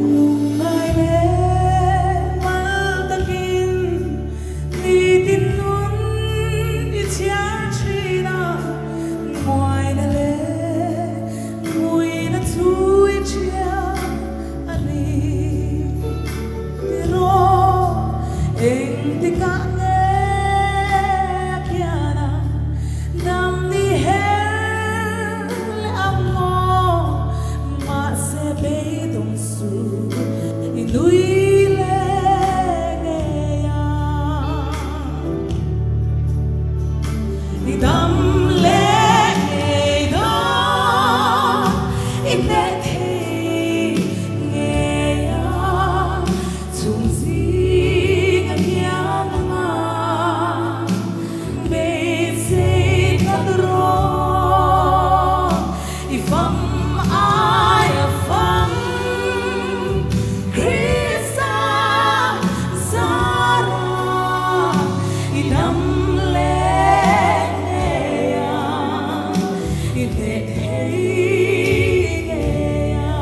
Lungngai leh mal takin nitin nun i chhiar thin a, muaina leh muina chu i hria a ni. Tiraw engtikah nge a kian a, dam ni her leh ang maw? Mahse beidawng suh i nui leh ngei a. I dam leh ngei dawn i hneh thei ngei a, chung zing a hian anga beisei tlat rawh i fam aia fam Krista zara i dam leh ngei a, i hneh thei ngei a.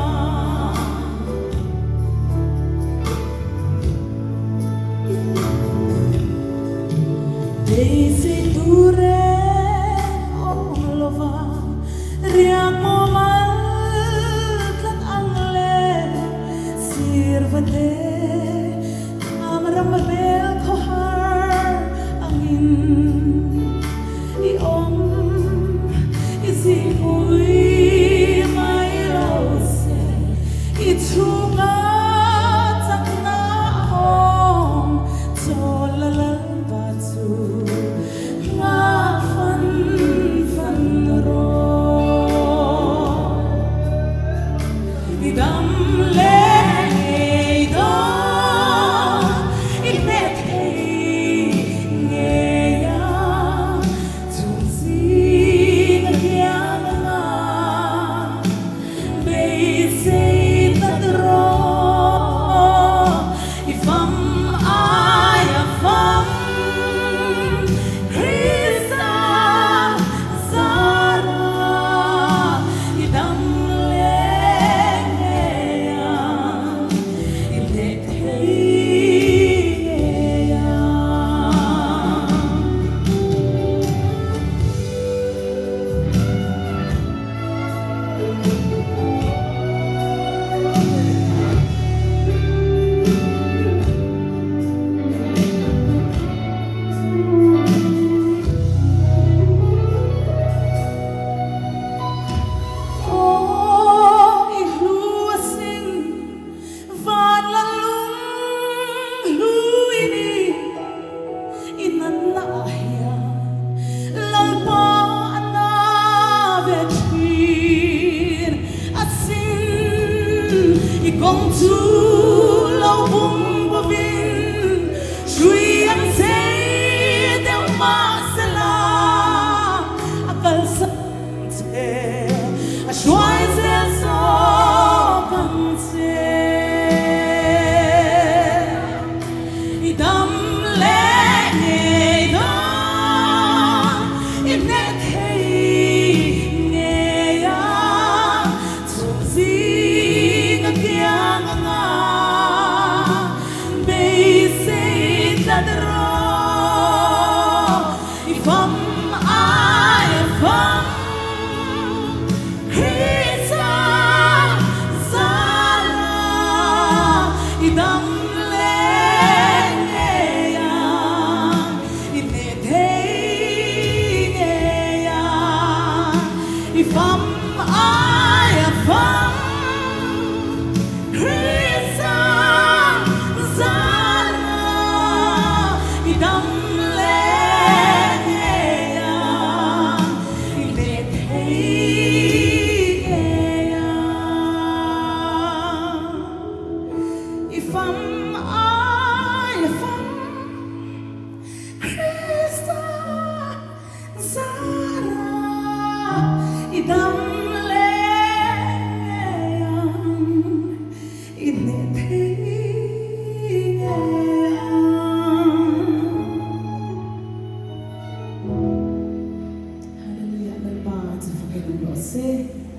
Beisei tur reng awm lova riak maw mal tlat ang le sirva te am ram bel khawhar angin i awm i zingpui mai lo se i chhunga chakna awm chawl la lalpa chu nghah fan fan rawh. I dam leh ngei dawn i hneh thei ngei a, chung zing a hian anga beisei tlat rawh. I fam aia fam Krista zara i dam leh ngei a, i hneh thei ngei a. Aw i hlu asin van la lung hlu i ni i nanna ah hian Lalpa a na ve thin asin i kawng chu lo bum bawin hrui ang sei deuh mahsela a kalsan che a hruai zel zawk ang che i dam leh ngei dawn i hneh thei ngei a chung zing a kiang anga beisei tlat rawh i fam aia fam Krista zara i dam leh ngei a, i hneh thei ngei a, i fam aia fam Krista zara i dam leh ngei a. I leh thei ngei a, i fam ai a fam Krista zara i dam leh ngei a. rawh se.